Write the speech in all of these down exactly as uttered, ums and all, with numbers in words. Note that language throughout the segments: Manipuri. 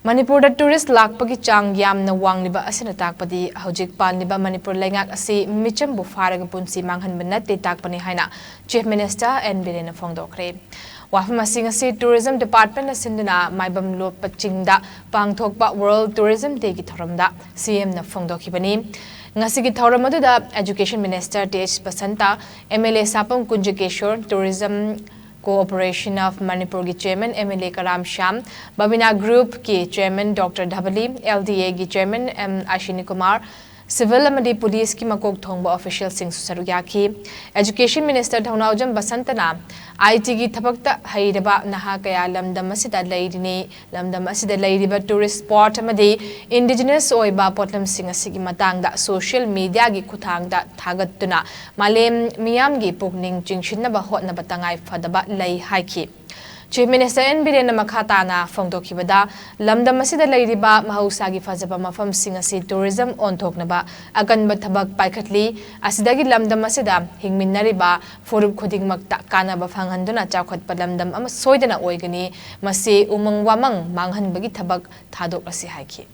ꯃꯅꯤꯄꯨꯔꯗ ꯇꯨꯔꯤꯁ ꯂꯥꯛꯄꯒꯤ ꯆꯥꯡ ꯌꯥꯝꯅ ꯋꯥꯡꯂꯤꯕ ꯑꯁꯤꯅ ꯇꯥꯛꯄꯗꯤ ꯍꯧꯖꯤꯛ ꯄꯥꯟꯂꯤꯕ ꯃꯅꯤꯄꯨꯔ ꯂꯩꯉꯥꯛ ꯑꯁꯤ ꯃꯤꯆꯝꯕꯨ ꯐꯥꯔꯒ ꯄꯨꯟꯁꯤ ꯃꯥꯡꯍꯟꯕ ꯅꯠꯇꯦ ꯇꯥꯛꯄꯅꯤ ꯍꯥꯏꯅ ꯆꯤꯐ ꯃꯤꯅꯤꯁꯇꯔ ꯑꯦꯟ ꯕꯤꯔꯦꯟꯅ ꯐꯣꯡꯗꯣꯛꯈ꯭ꯔꯦ꯫ ꯋꯥꯐꯝ ꯑꯁꯤ ꯉꯁꯤ ꯇꯨꯔꯤꯖꯝ ꯗꯤꯄꯥꯔꯠꯃꯦꯟꯅ ꯁꯤꯟꯗꯨꯅ ꯃꯥꯏꯕꯝ ꯂꯣꯛꯄ ꯆꯤꯡꯗ ꯄꯥꯡꯊꯣꯛꯄ ꯋꯥꯔꯜ ꯇꯨꯔꯤꯖꯝ ꯗꯦꯒꯤ ꯊꯧꯔꯝꯗ ꯁꯤꯑꯦꯝꯅ ꯐꯣꯡꯗꯣꯛꯈꯤꯕꯅꯤ꯫ ꯉꯁꯤꯒꯤ ꯊꯧꯔꯝ ꯑꯗꯨꯗ education minister T H Basanta, M L A Sapam Kunjakesor, tourism corporation of ꯃꯅꯤꯄꯨꯔꯒꯤ chairman M L A Karam Shyam, Babina ꯒ꯭ꯔꯨꯞꯀꯤ chairman doctor Dhabali, L D ꯑꯦꯒꯤ ꯆꯦꯌꯔꯃꯦꯟ ꯑꯦꯝ ꯑꯁꯤꯅꯤ ꯀꯨꯃꯥꯔ, ꯁꯤꯚꯤꯜ ꯑꯃꯗꯤ ꯄꯨꯂꯤꯁꯀꯤ ꯃꯀꯣꯛ ꯊꯣꯡꯕ ꯑꯣꯐꯤꯁꯤꯌꯦꯜꯁꯤꯡꯁꯨ ꯁꯔꯨꯛ ꯌꯥꯈꯤ꯫ ꯑꯦꯖꯨꯀꯦꯁꯟ ꯃꯤꯅꯤꯁꯇꯔ ꯊꯧꯅꯥꯎꯖꯝ ꯕꯁꯟꯇꯅ ꯑꯥꯏ ꯇꯤꯒꯤ ꯊꯕꯛꯇ ꯍꯩꯔꯕ ꯅꯍꯥ ꯀꯌꯥ ꯂꯝꯗꯝ ꯑꯁꯤꯗ ꯂꯩꯔꯤꯅꯤ, ꯂꯝꯗꯝ ꯑꯁꯤꯗ ꯂꯩꯔꯤꯕ ꯇꯨꯔꯤꯁ ꯁ꯭ꯄꯣꯠ ꯑꯃꯗꯤ ꯏꯟꯗꯤꯖꯤꯅꯁ ꯑꯣꯏꯕ ꯄꯣꯠꯂꯝꯁꯤꯡ ꯑꯁꯤꯒꯤ ꯃꯇꯥꯡꯗ ꯁꯣꯁꯤꯌꯦꯜ ꯃꯤꯗꯤꯌꯥꯒꯤ ꯈꯨꯠꯊꯥꯡꯗ ꯊꯥꯒꯠꯇꯨꯅ ꯃꯥꯂꯦꯝ ꯃꯤꯌꯥꯝꯒꯤ ꯄꯨꯛꯅꯤꯡ ꯆꯤꯡꯁꯤꯟꯅꯕ ꯍꯣꯠꯅꯕ ꯇꯉꯥꯏ ꯐꯗꯕ ꯂꯩ ꯍꯥꯏꯈꯤ꯫ ꯆꯤꯐ ꯃꯤꯅꯤꯁꯇꯔ ꯑꯦꯟ ꯕꯤꯔꯦꯟꯅ ꯃꯈꯥ ꯇꯥꯅ ꯐꯣꯡꯗꯣꯛꯈꯤꯕꯗ, ꯂꯝꯗꯝ ꯑꯁꯤꯗ ꯂꯩꯔꯤꯕ ꯃꯍꯧꯁꯥꯒꯤ ꯐꯖꯕ ꯃꯐꯝꯁꯤꯡ ꯑꯁꯤ ꯇꯨꯔꯤꯖꯝ ꯑꯣꯟꯊꯣꯛꯅꯕ ꯑꯀꯟꯕ ꯊꯕꯛ ꯄꯥꯏꯈꯠꯂꯤ꯫ ꯑꯁꯤꯗꯒꯤ ꯂꯝꯗꯝ ꯑꯁꯤꯗ ꯍꯤꯡꯃꯤꯟꯅꯔꯤꯕ ꯐꯨꯔꯨꯞ ꯈꯨꯗꯤꯡꯃꯛꯇ ꯀꯥꯟꯅꯕ ꯐꯪꯍꯟꯗꯨꯅ ꯆꯥꯎꯈꯠꯄ ꯂꯝꯗꯝ ꯑꯃ ꯁꯣꯏꯗꯅ ꯑꯣꯏꯒꯅꯤ꯫ ꯃꯁꯤ ꯎꯃꯪ ꯋꯥꯃꯪ ꯃꯥꯡꯍꯟꯕꯒꯤ ꯊꯕꯛ ꯊꯥꯗꯣꯛꯂꯁꯤ ꯍꯥꯏꯈꯤ꯫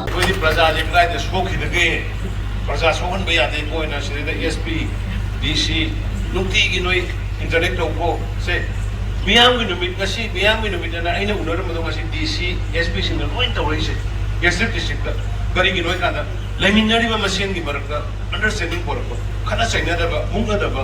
ꯑꯩꯈꯣꯏꯗꯤ ꯄ꯭ꯔꯖꯥꯁꯦ ꯀꯗꯥꯏꯗ ꯁꯣꯛꯈꯤꯗꯒꯦ? ꯄ꯭ꯔꯖꯥ ꯁꯣꯛꯍꯟꯕ ꯌꯥꯗꯦ꯫ ꯑꯩꯈꯣꯏꯅ ꯁꯤꯗꯩꯗ ꯑꯦꯁ ꯄꯤ, ꯗꯤ ꯁꯤ, ꯅꯨꯡꯇꯤꯒꯤ ꯅꯣꯏ ꯏꯟꯇꯔꯦꯛ ꯇꯧꯀꯣ꯫ ꯁꯦ, ꯃꯤꯌꯥꯝꯒꯤ ꯅꯨꯃꯤꯠ, ꯉꯁꯤ ꯃꯤꯌꯥꯝꯒꯤ ꯅꯨꯃꯤꯠ ꯑꯅ ꯑꯩꯅ ꯎꯅꯔꯝꯕꯗꯣ ꯉꯁꯤ ꯗꯤ ꯁꯤ, ꯑꯦꯁ ꯄꯤꯁꯤꯡꯅ ꯂꯣꯏ ꯇꯧꯔꯛꯏꯁꯦ, ꯒꯦꯁꯇ꯭ꯔꯤꯛ ꯗꯤꯁꯇ꯭ꯔꯤꯛꯇ꯫ ꯀꯔꯤꯒꯤꯅꯣ ꯍꯥꯏꯀꯥꯟꯗ, ꯂꯩꯃꯤꯟꯅꯔꯤꯕ ꯃꯁꯦꯟꯒꯤ ꯃꯔꯛꯇ ꯑꯟꯗꯔꯁ꯭ꯇꯦꯟꯗꯤꯡ ꯄꯣꯔꯛꯄ, ꯈꯠꯅ ꯆꯩꯅꯗꯕ, ꯃꯨꯛꯅꯗꯕ,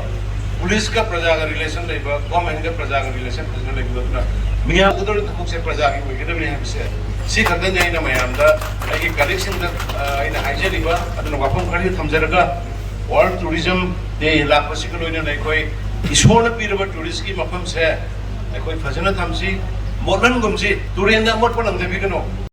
ꯄꯨꯂꯤꯁꯀ ꯄ꯭ꯔꯖꯥꯒ ꯔꯤꯂꯦꯁꯟ ꯂꯩꯕ, ꯒꯣꯔꯃꯦꯟꯒ ꯄ꯭ꯔꯖꯥꯒ ꯔꯤꯂꯦꯁꯟ ꯐꯖꯅ ꯂꯩꯕ ꯅꯠꯇꯅ, ꯃꯤꯌꯥꯝ ꯇꯧꯒꯗꯧꯔꯤꯕ ꯊꯕꯛꯁꯦ ꯄ꯭ꯔꯖꯥꯒꯤ ꯑꯣꯏꯒꯗꯕꯅꯤ ꯍꯥꯏꯕꯁꯦ, ꯁꯤ ꯈꯛꯇꯅꯤ ꯑꯩꯅ ꯃꯌꯥꯝꯗ, ꯑꯩꯒꯤ ꯀꯂꯤꯛꯁꯤꯡꯗ, ꯑ, ꯑꯩꯅ ꯍꯥꯏꯖꯔꯤꯕ꯫ ꯑꯗꯨꯅ ꯋꯥꯐꯝ ꯈꯔꯗꯤ ꯊꯝꯖꯔꯒ, ꯋꯥꯔꯜ ꯇꯨꯔꯤꯖꯝ ꯗꯦ ꯂꯥꯛꯄꯁꯤꯒ ꯂꯣꯏꯅꯅ ꯑꯩꯈꯣꯏ ꯏꯁꯣꯔꯅ ꯄꯤꯔꯕ ꯇꯨꯔꯤꯁꯀꯤ ꯃꯐꯝꯁꯦ ꯑꯩꯈꯣꯏ ꯐꯖꯅ ꯊꯝꯁꯤ, ꯃꯣꯠꯍꯟꯒꯨꯝꯁꯤ, ꯇꯨꯔꯦꯟꯗ ꯑꯃꯣꯠꯄ ꯂꯪꯊꯕꯤꯒꯅꯨ꯫